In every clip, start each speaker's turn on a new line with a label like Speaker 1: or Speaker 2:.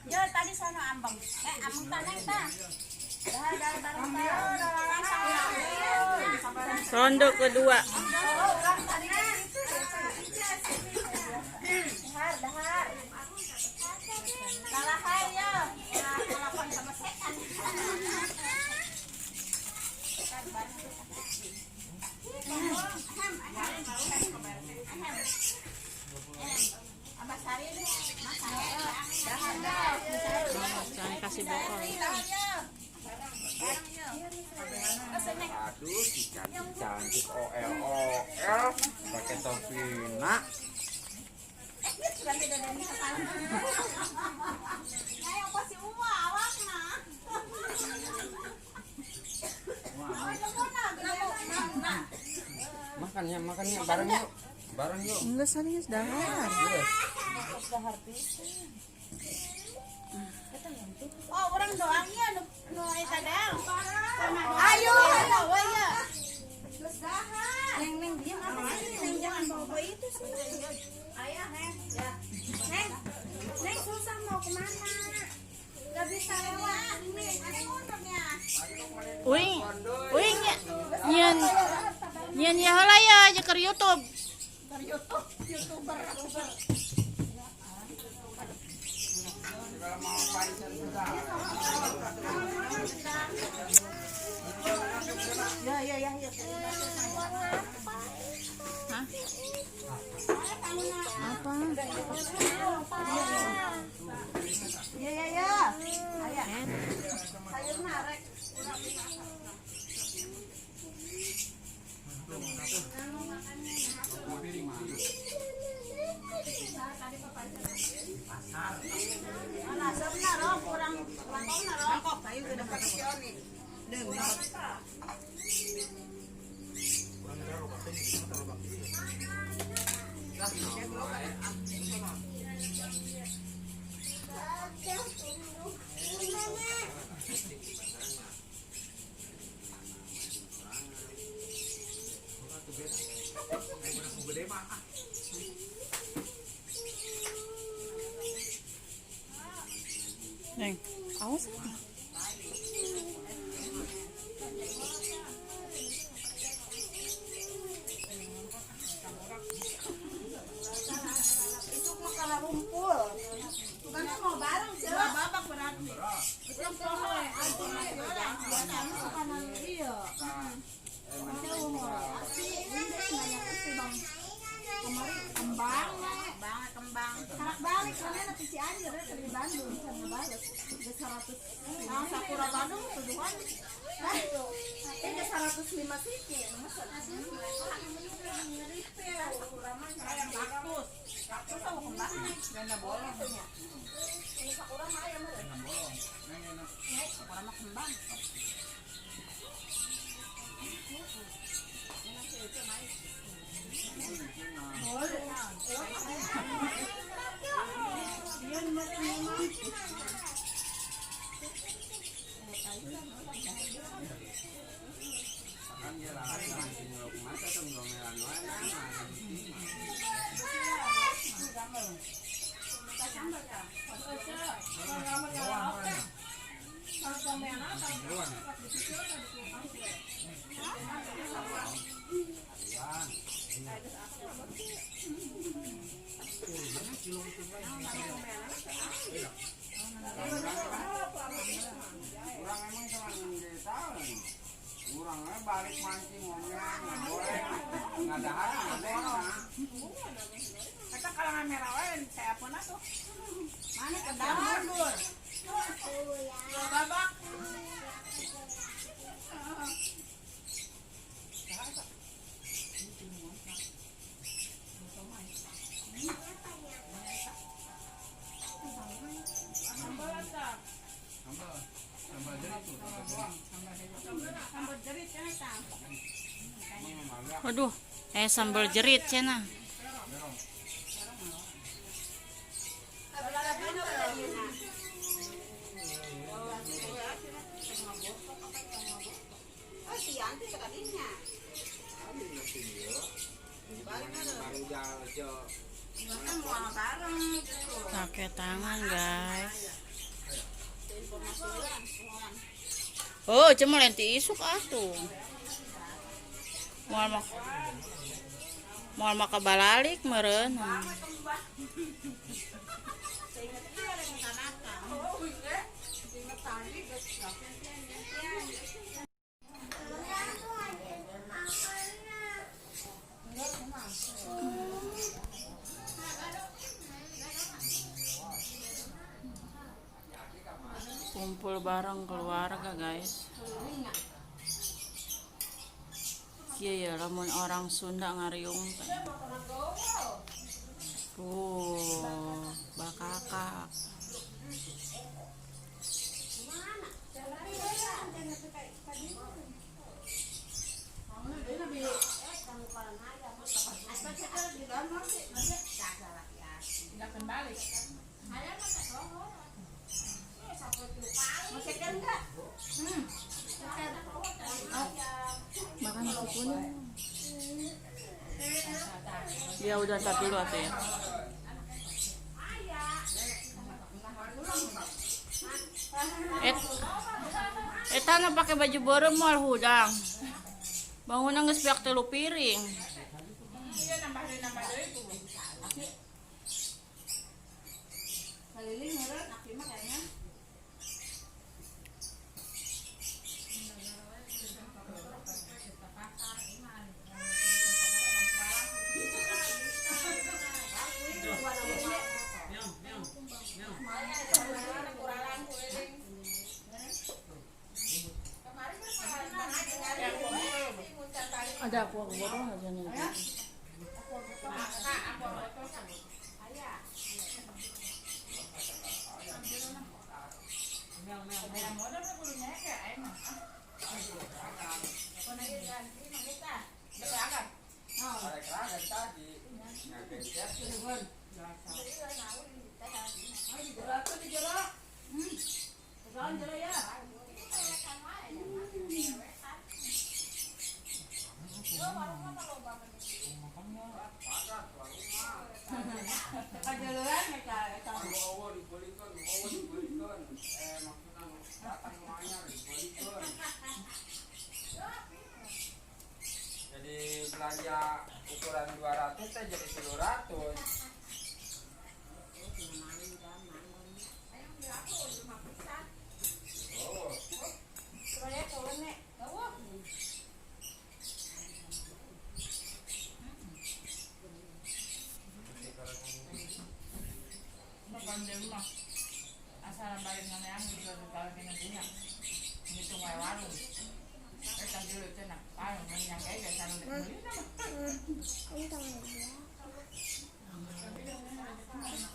Speaker 1: Yo tadi sono ambeng. Ambeng taneng ta.
Speaker 2: Ronde kedua.
Speaker 1: Dahar, dahar. Lalahai yo. Telepon sama setan.
Speaker 2: Jangan kasih bokol.
Speaker 3: Aduh, si cantik-cantik OL OL pakai topi nak. Makannya, makannya bareng yuk. Bareng yuk.
Speaker 2: Enggak serius dahar.
Speaker 1: Oh, orang doangnya nu nu eta dang. Ayo, ayo, ayo. Neng, neng, diam apa sih? Neng, jangan bawa itu sih. Ayah, neng. Ya. Neng, neng susah mau kemana? Gak bisa lewat ini. Ada motornya.
Speaker 2: Uing, uing ya. Nyen, nyen ya heula ya jeung YouTube.
Speaker 1: YouTube, YouTuber.
Speaker 3: Kalau mau parisan sudah.
Speaker 1: Ya, ya, ya, ya.
Speaker 2: Hah? Apa?
Speaker 1: Ya, ya, ya. Ayah. Sayur narek.
Speaker 2: Neng, awas.
Speaker 1: Itu mah kalau rumpul. Bukan mau bareng sih. Babak berarti. Itu pohon. Iya. Kembang, kembang. Karak balik karena nanti Cianjur ya di Bandung sama balik. Udah 100. Nah, Sakura Bandung tujuan. Nah, ini udah 105 siki. Masa Sakura mah ayam kaktus. Kaktus sama kembang. Ganda bolong. Ini Sakura mah ayam. Sakura mah kembang.
Speaker 3: Kan dia lari mancing lo kemana tuh ngomelan wae. Kurang emang sama ini tahun. Kurangnya balik mancing ngomongnya nggak boleh, nggak ada hari nggak boleh.
Speaker 1: Kata kalangan merah wae saya pun atuh. Mana kendang mundur. Babak.
Speaker 2: Waduh, sambal jerit cenah.
Speaker 1: Oh, si Yanti sekalinya.
Speaker 3: Baru jalan.
Speaker 2: Pakai tangan, guys. Oh, cuma lenti isuk atuh. Moal maka balalik meureun. Kumpul bareng keluarga, guys. Iya ya, lamun orang Sunda ngariung teh. Tuh, bakakak. Makan nasi kuning. Ya udah, ntar dulu atuh ya. Et, eta nu pake baju beureum moal hudang. Bangunna geus beak 3 piring.
Speaker 1: Keliling meureun aki mah kayaknya.
Speaker 2: Ada aku botol aja nih.
Speaker 3: Jadi belanja ukuran 200 teh jadi 300. Oh.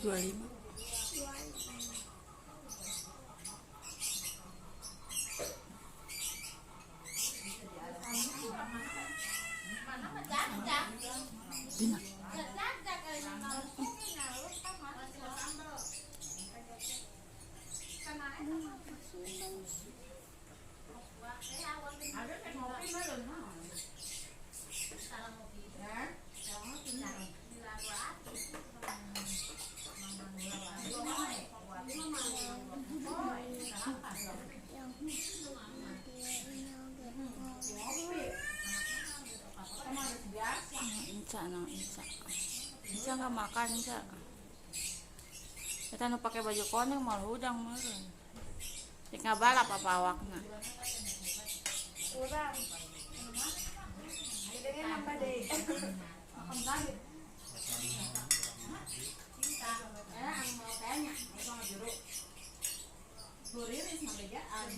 Speaker 2: Dua lima. Dina. Inca, no, Inca. Inca nggak makan, Inca. Kita nu pakai baju koneng malah hudang meureun. Rek ngabalap apa awakna?
Speaker 1: Kurang. Jadinya nambah deh. Makan lagi. Mau kayaknya, mau jeruk. Buriris mah bejaan.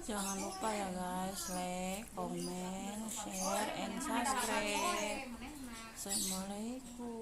Speaker 2: Jangan lupa ya guys, like, comment, share, and subscribe. Assalamualaikum.